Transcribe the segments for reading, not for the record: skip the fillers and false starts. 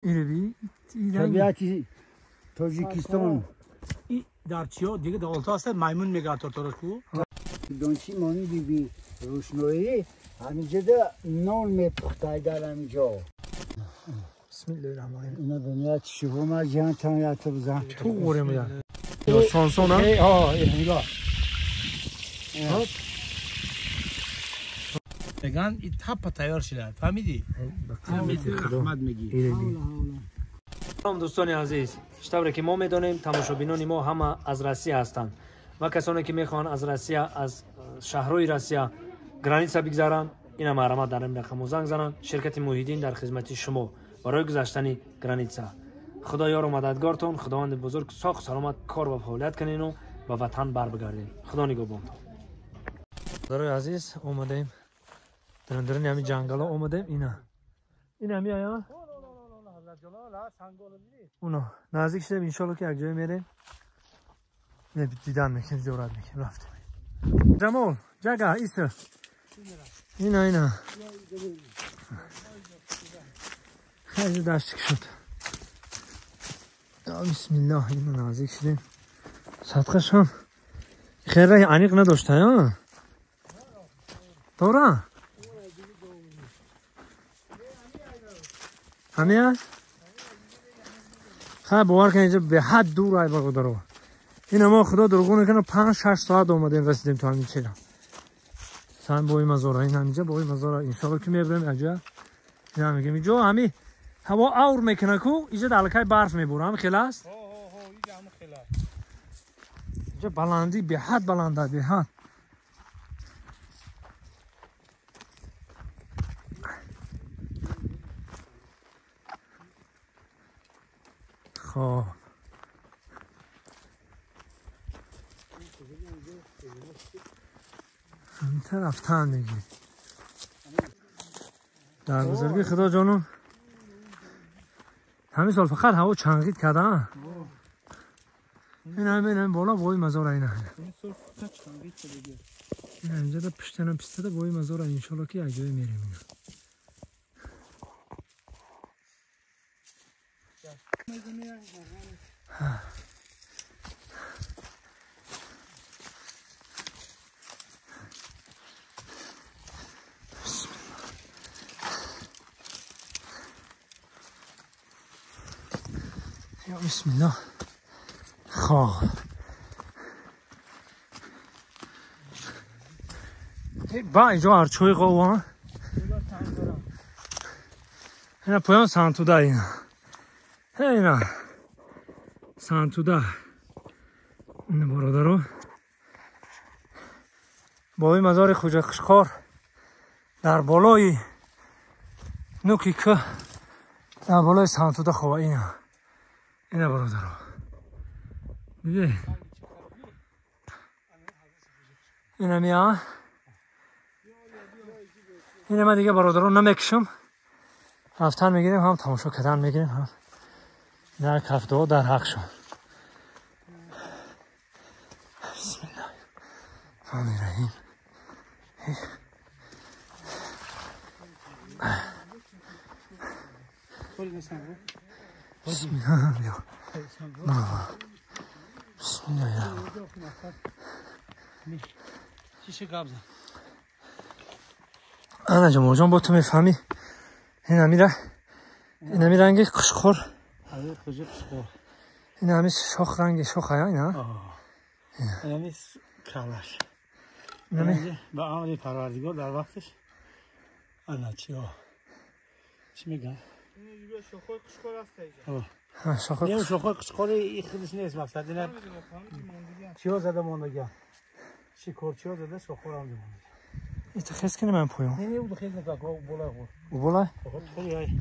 طبیعت تاجیکستان در چیا دیگه دولت هست میمون میگه تورتورش کو دانشی مانی بی بی روشنایی همینجا ده نان میپخته در همینجا. بسم الله الرحمن الرحیم. اینا دنیا چی ما جهان تان یا تو بزن تو قوره میدن یا سانسون هم ها نگاه میگن این تپه تیار شده فهمیدی؟ احمد میگی. سلام دوستان عزیز، طوری که ما میدانیم تماشابینان ما همه از روسیه هستند و کسانی که میخوان از روسیه، از شهرهای روسیه граница بگذارند، اینا مرحمت در این رقم زنگ زنند. شرکت محیدین در خدمت شما برای گذشتن граница. خدا یار و مددگارتون، خداوند بزرگ ساق سلامت کار و فعالیت کنین و به وطن بر بگردین. خدا نگهبانتون. برای عزیز اومدیم درن همین جنگل ها اومدیم. اینا این همی آیا؟ اونا نزدیک شدیم، انشالله که یک جای میریم دیدن میکنیم، زیارت میکنیم. رفتیم جمال جگه ایسا اینا اینا خیلی دشت شد. بسم الله. اینا نزدیک شدیم، صدقش هم خیلی عمیق نداشته ها دورا همه هست؟ خیلی باور کن اینجا به حد دور ای برادرو. این ما خدا دروغ نکنه 5-6 ساعت اومدیم رسیدیم تا همین چیزا. سن بوی مزاره این همینجا بوی مزاره انشالله که میبریم اینجا. اینا میگم اینجا همین هوا اور میکنه کو اینجا دلکای برف میبره هم خیلی است. ها ها اینجا هم خیلی. اینجا بلندی به حد بلنده به حد. خب این طرف تن میگی در بزرگی خدا جانم. همین سال فقط هوا چنگید کرده. این همین بالا بوی مزار اینه. این اینجا ده پشتنم پسته ده بوی مزار انشالله که یک جای میریم اینا. یا بسم الله. خب با اینجا ارچوی قوان اینا پایان سانتودا اینا اینا سانتودا این برادرو بالای مزار خوجه قشقار در بالای نوکی که در بالای سانتودا خواه اینا اینا برادرو دیدی اینا میا اینا من دیگه برادرو نمیکشم. رفتن میگیریم هم تماشا کردن میگیریم هم نه کفدو در حق شد. بسم الله الرحمن الرحیم. بسم الله بسم الله. انا جمال جان با تو میفهمی. این همی این همی رنگ قشقر، این همی شاخ رنگ شاخ ها اینا. این همی کلش. این همی با امر پروردگار در وقتش. انا چی ها؟ چی میگن؟ این شاخه قشقر است اینجا. شاخه این شاخه قشقر این خودش نیست مقصد اینا چیا زده ماندگی. شکارچی ها زده شاخه هم ماندگی. این تو خیز کنی من پویم. نه نه او خیز نکن، او بالای خور. او بالای؟ خیلی های.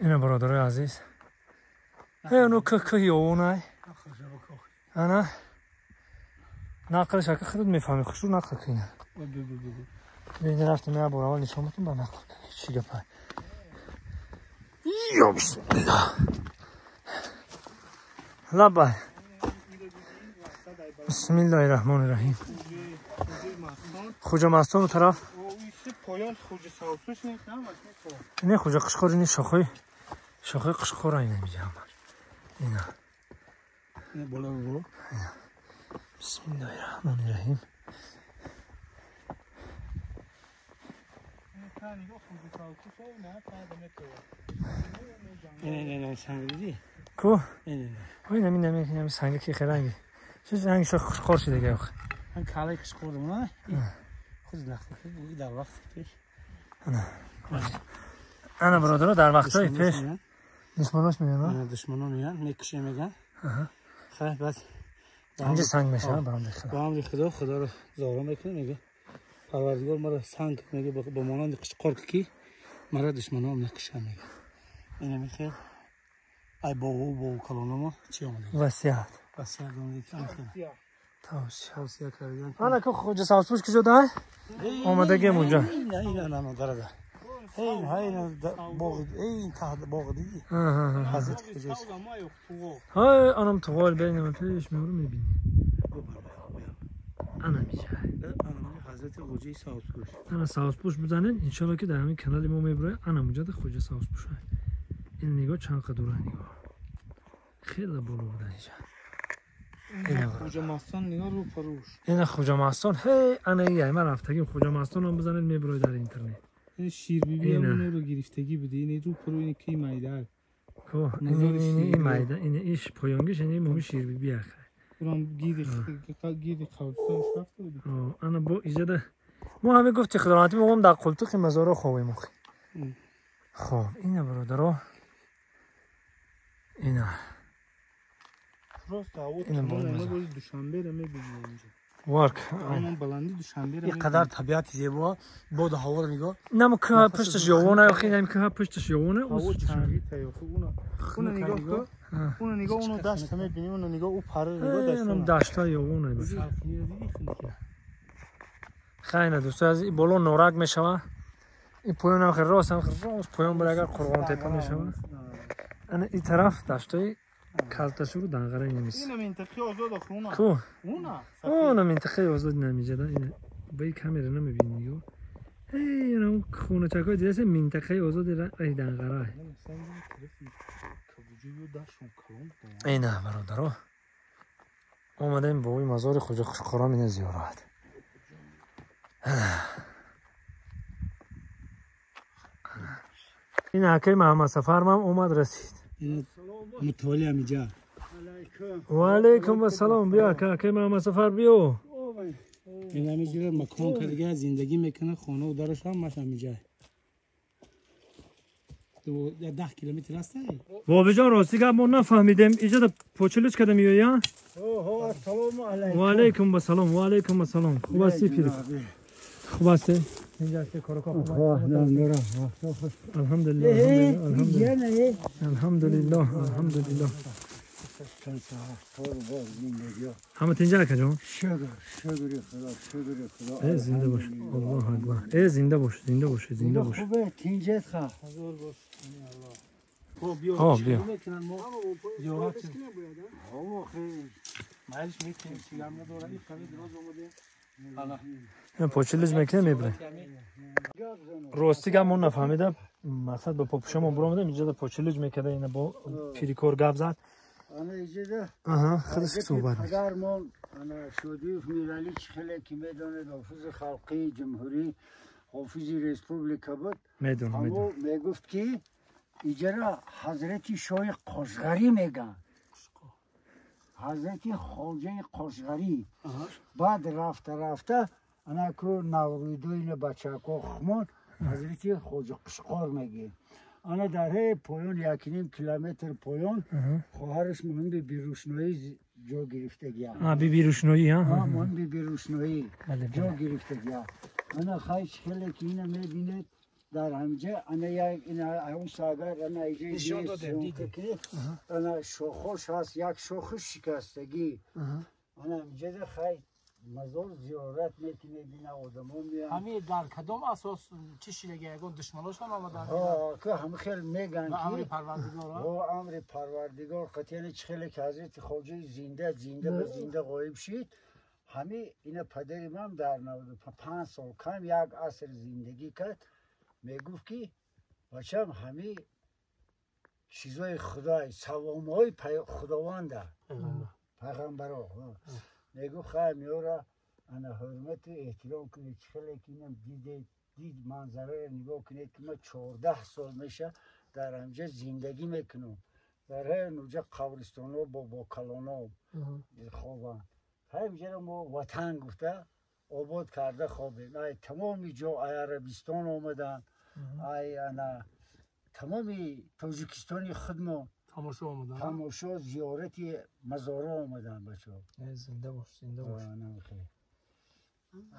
اینا برادرای عزیز. هی اونو که که یوونه. انا نقلش که خودت میفهمی خوشو نقل کنی. ببین رفتم یه بار اول نشون بدم با نقل چی گپه. یا بسم الله. لبای. бисмиллоҳи раҳмони раҳим. Хуҷа Мастону тараф. Не хуҷа Қушқор, ини шохои Қушқора ина миҷа ҳамаш. Ина. Бисмиллоҳи раҳмони раҳим. Ку? Ой, нами санги ки херанги. Чиз ранги шох Қушқор шидаги охи. Ан калаи Қушқор на? Худ нахти дар вақти пеш. Ана бародаро дар вақтҳои пеш душманош меян, душмано меян, мекушем меган. Хай баъд инҷа санг мешавад ба амри Худо. Ба амри Худо Худоро зора мекунем, мега Парвардигор маро санг мега ба монанди Қушқор ки маро душманоам накушанд мега. Ина мехел ай бову калономо чӣ омада? Васият. Васият омада ки тавсия кардан. Ана ку хуҷа Савспӯш куҷо дай? Омадагем унҷа. Ина дарада. Эй боғ, эй таҳт боғ диди. Ҳазрат куҷост? Ҳай, анам туғол бинам пеш меору мебини. Ана миҷа. Ҳазрати Хуҷаи Савспӯш. Ана Савспӯш бизанед, иншоалло ки дар ҳамин канали мо мебирояд. Ана муҷада Хуҷа Савспӯш. Ин нигоҳ чанд қадура нигоҳ. Хеле боло буда инҷа. Хуҷа Мастон нигоҳ рӯ парӯш. Ина Хуҷа Мастон, ҳей, ана ия, ман рафтагим Хуҷа Мастон ҳам бизанед мебирояд дар интернет. Ин Ширбиби ҳам онро гирифтагӣ буде. Ин рӯ парӯ ин ки майда. Ко, ин майда, ин иш поёнгиш ин муми Ширбиби аха. Урам гиди қабристон рафта буди. Ана бо иҷада мо ҳаме гуфти худованти мегӯям дар қултуқи мазоро ховем охи. Хоб, ина бародаро. Ина. Просто ҳаво туман бози Душанберо мебинем инҷа. Варк. Ҳамон баланди Душанберо. Ин қадар табиати зебо, боду ҳаворо нигоҳ. Намо кӯҳа пушташ ёвона, охи нами кӯҳа пушташ ёвона. Ҳаво чанги таёхи уна. Уна нигоҳ кун. Уна нигоҳ, уна дашта мебинӣ, уна нигоҳ, у пара нигоҳ дашта. Нам дашта ёвона. Хайна дӯсто аз ин боло норак мешава. Ин поён ҳам хеле рост, ҳам хеле рост поён бара агар Қурғонтепа мешава. Ана ин тараф даштаи калташуру данғара немис. Ина минтақаи озод охи уна. Ку? Уна. Уна минтақаи озод намиҷада. Ина ба ин камера намебинӣ нигоҳ. Эй, ина он хоначакҳои дидасе минтақаи озоди раи данғара. Ина бародаро. Омадаем бо ин мазори Хуҷа Қушқорам ина зиёрат. Ин ҳакаи Маҳаммадсафармам омад расид. متولی همینجا. و علیکم السلام. بیا کاکای محمد سفر بیا. این همینجا مکان که دیگه زندگی میکنه، خانه و درش هم مش همینجا. 10 کیلومتر است. بابا جان راستی گفت ما نفهمیدیم اینجا پوچلوچ کردم یا؟ سلام علیکم. و علیکم السلام. و علیکم السلام. خوب هستی پیر؟ خوب هستی؟ اینجا هستی کارو خوب هستی؟ الحمدلله. الحمدلله. الحمدلله. همه تینجا کجا؟ شکر شکر خدا شکر خدا. ای زنده باش. الله اکبر. ای زنده باش زنده باش زنده باش. خوبه تینجت خا. خب بیا. آه بیا. زیارت. آه خیلی. معلش میتونیم سیگار نداره این قوی دراز اومده. این پوچلج میکنه میبره. راستی گم اون نفهمیدم. مقصد با پاپوشمون برآمدم اینجا پوچلج میکرده اینا با پیریکور گپ زد. انا اینجا آها خودش صحبت پدرمون انا شودیف میرالی خیلی که میدونه حافظ خلقی جمهوری حافظ رسپوبلیکا بود میدونه میگفت که اینجا حضرت شاه قشغری میگن حضرت خواجه قشغری بعد رفته رفته انا کو نوریدوین بچه‌ها خمون حضرت خواجه قشقار میگه انا در پایان 1.5 کیلومتر پایان خواهرش مهم به بیروشنایی جا گرفته گیا. بی بیروشنایی ها؟ مهم به بیروشنایی جا گرفته گیا. انا خواهش خیلی که اینو میبینید در همجا انا یک اینا اون ساگر انا اینجا دیگه انا شاخش هست یک شاخش شکستگی انا همجا خیلی Мазор зиёрат мекунед, ина одамо меянд. Ҳами дар кадом асос чӣ шидаги, ягон душманошон омаданд? Ки ҳама хел мегӯянд ки амри парвардигор, амри парвардигор қатъиян чӣ хеле ки ҳазрати хоҷаи зинда зинда ба зинда ғоиб шид, ҳами ина падари ман дар 95 сол кам як аср зиндагӣ кард, мегуфт ки бачам ҳами чизои худой, савомҳои худованда, пайғамбаро. Мегуфт хай меёра ана ҳурмату эҳтиром кунед, чӣ хеле ки инам дидед, дид манзараро нигоҳ кунед ки ман 14 сол меша дар ҳамҷа зиндагӣ мекунам. Дар ҳамҷа қабристоно бобокалоно хобанд. Ҳамҷаро мо ватан гуфта обод карда хобем. Ай тамоми ҷо, ай Арабистон омаданд, ай ана тамоми Тоҷикистони худмо тамошо омаданд, тамошо зиёрати мазоро омаданд бачаҳо. Зинда бош, зинда бош.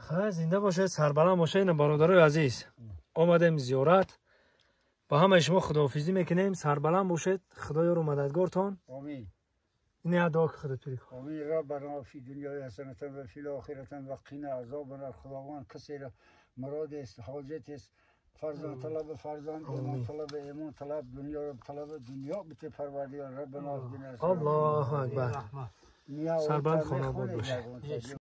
Хай зинда бошед, сарбаланд бошед. Ина бародарои азиз, омадем зиёрат, ба ҳамаи шумо худоҳофизӣ мекунем. Сарбаланд бошед, худо ёру мададгортон. Омин. Ин як дуо ки худо тури кун. Омин. Раббана фи дунёи ҳасанатан ва фил охиратан ва қина азобанар. Худованд касеро мурод аст, ҳоҷат аст, фарзанд талаб фарзанд, имон талаб имон талаб, дунё талаб дунё бите парвардигор. Раббана. Аллоҳу акбар. Сарбаланд хонобод бошед.